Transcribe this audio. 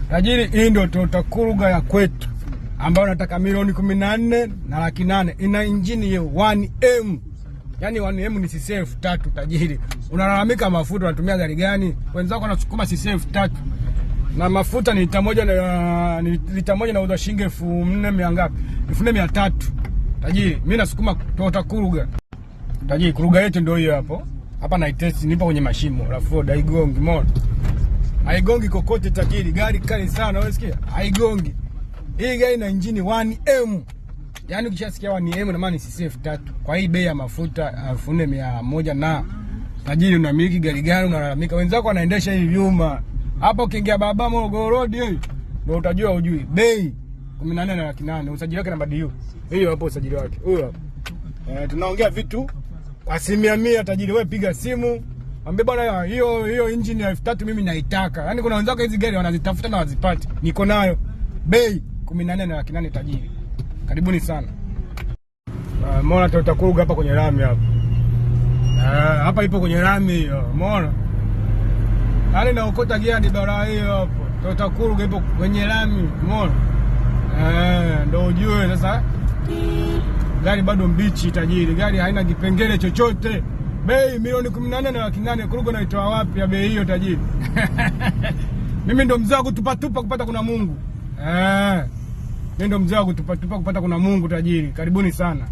Tajiri, hii ndio Toyota Kuruga ya kwetu ambayo nataka milioni 14 na 800,000. Ina injini ya 1M. Yaani 1M ni cc 3000 tajiri. Unalalamika mafuta, unatumia gari gani? Wenzako wanasukuma cc 3000. Na mafuta ni lita moja na ni lita moja nauza shilingi 4000 mia ngapi? 4300. Tajiri, mimi nasukuma Toyota Kuruga. Tajiri, Kuruga yetu ndio hiyo hapo. Hapa na test nipo kwenye mashimo. Alafu haigongi moto. Haigongi kokote tajiri, gari kali sana, wewe sikia? Haigongi. Hii gari ina injini 1M. Yaani ukishasikia 1M na maana ni cc 3000. Kwa hii bei ya mafuta 4100 na tajiri, unamiliki gari gani unalalamika? Wenzako wanaendesha hivi vyuma. Hapo ukiingia barabara Morogoro Road hii ndio utajua ujui. Bei 14 na 800,000. Usajili wake namba DU. Hiyo hapo usajili wake. Huyo hapo. Tunaongea vitu kwa asilimia 100 tajiri. Wewe piga simu mwambie bwana, hiyo hiyo engine ya 3000 mimi naitaka. Yaani kuna wenzako hizi gari wanazitafuta na wazipati. Niko nayo. Bei 14 na 800,000 tajiri. Karibuni sana. Umeona Toyota Kuruga hapa kwenye lami hapa. Hapa ipo kwenye lami hiyo. Umeona? Yaani naokota gia ni bara hiyo hapo. Toyota Kuruga ipo kwenye lami. Umeona? Ndio ujue sasa gari bado mbichi tajiri, gari haina kipengele chochote. Bei milioni 14 na 800,000. Kuruga naitoa wapi ya bei hiyo tajiri? Mimi ndo mzee wa kutupatupa kupata kuna Mungu. Mimi ndo mzee wa kutupatupa kupata kuna Mungu tajiri. Karibuni sana.